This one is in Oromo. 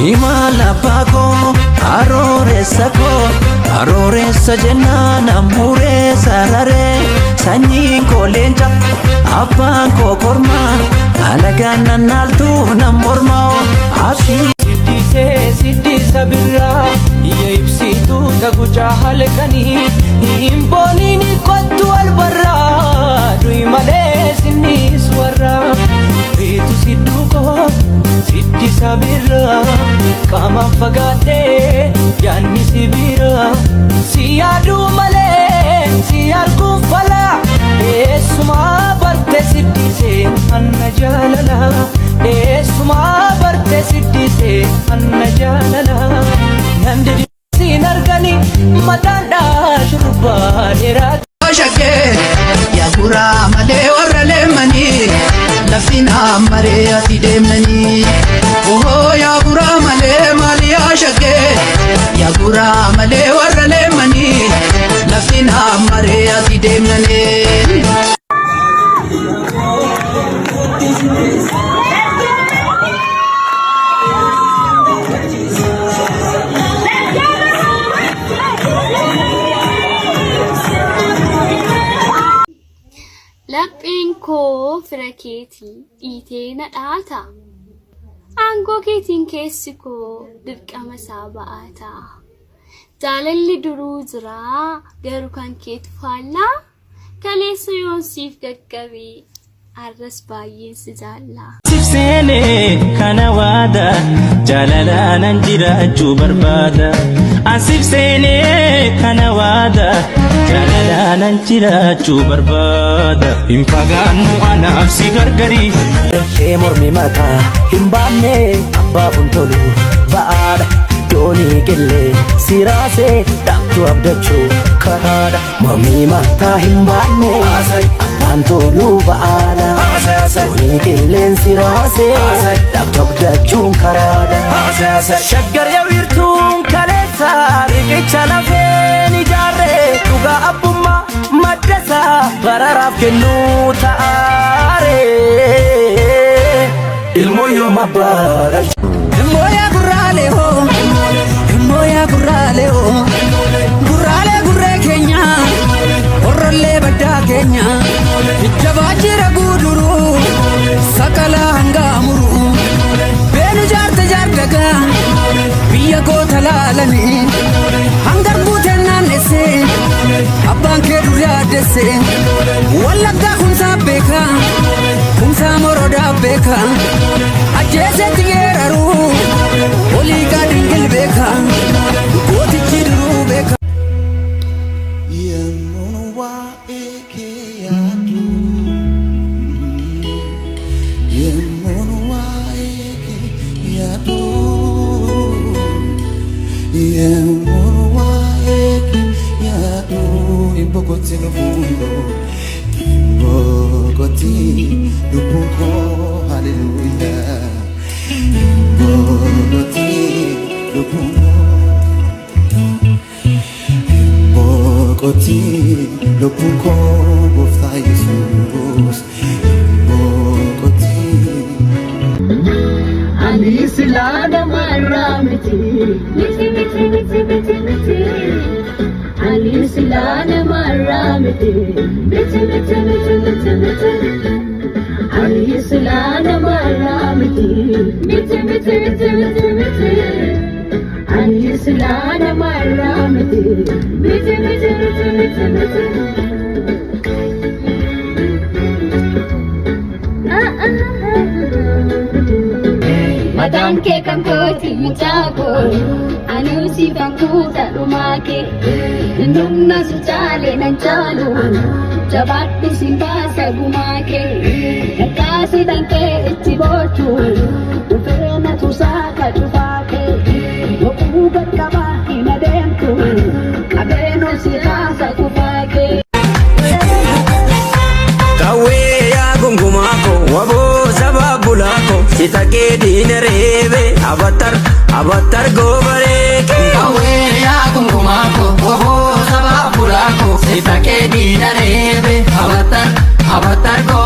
Imala abbaa koo arooreessa koo arooreessa jennaan ammuuree sararee sanyiin koo leenca abbaan koo kormaa alagaan nannaaltuu nan mormaa abshii. Siddisee siddisa birraa iyya ibsituu tagucaa halkanii hin booniin kottu wal barraa du'i malee sinnis warraa beetu sidduu koo siddisa birraa qaamaan fagaadhee yaanni si biraa si yaaduu malee si arguun falaa eessumaa barte siddisee anna jaalala eessumaa barte siddisee anna jaalala nan didisiin argani mataan dhaa shurrubbaa dheeraa. Shakkee yaa guraa malee warra leemmanii lafti naammaree ati deemnanii. Ohoo yaa guraa malee maali yaa shakkee yaa guraa malee warra leemmanii lafti naammaree ati deemnanii. Lapheen koo fira keetii dhiitee na dhaata. Aangoo keetiin keessi koo dirqama isaa ba'aata. Jaalalli duruu jira garuu kan keetu faallaa. Kaleessa yoon siif gaggabe arras baay'een si jaalla. Sif seene kana waada jaalalaanan jiraachuu barbaada. Asif seene kana waada jaalalaanan jiraachuu barbaada. Hin fagaannu anaaf si gargari. Ishee mormi mataa hin baanne abbaaf hin tolu ba'aadha. Doonii qillee siraasee dhaabtuu abdachuu karaadha. Mormi mataa hin baanne abbaan tolu ba'aadha. Doonii qilleen siraasee dhaabtuu abdachuun karaadha. Shaggar wiirtuun kaleessa riqicha lafeen ijaarre dhugaa abbummaa maddasaa bararaaf kennuu ta'aare. Ilmoo yoom abbaa dhalche. Mooyaa gurraalee hoo mooyaa gurraalee hoo gurraalee gurree keenya horrollee baddaa keenya jabaa jira guuduruu sakalaa hangaa muruu beenu jaarte jaardagaa biyya goota laalanii hangar guuteen naannessee abbaan kee dur yaaddesse wallaggaa kumsaa beekaa kumsaa morodaa beekaa ajjeesetti geeraruu olii gaadingil beekaa gootichi duruu beekaa. Yemmuun waa'ee kee yaadu, yemmuun waa'ee kee yaadu, yemmuun waa'ee kee yaadu, hin boqotin lubbuun koo, hin boqotin lubbuun koo, haleluuyaa, hin boqotin lubbuun koo. Boqotii lubbuun koo gooftaa Yesuus. Boqotii. Ani silaa namarraa miti miti miti miti miti miti. Ani silaa namarraa miti miti miti miti miti miti. Ani silaa namarraa miti miti miti miti miti miti. Ani silaa namarraa miti miti miti miti miti miti. Mataan kee kan kooti mucaa koo anuu siifan kuuta dhumaa kee innumna si caale nan caalu jabaadhu sin baasa gumaa kee dhaqaasi dhankee itti boochu dhufee na tusaa ka cufaa kee boquu gaqqabaa hin adeemtu qabeen ol si kaasa kufaa kee. Qawwee yaa gungumaa koo waboo sabaa bulaa koo si taqee diina reebe abattar abattar goobaree kee. Qawwee yaa gungumaa koo waboo sabaa bulaa koo si taqee diina reebe abattar abattar goobaree.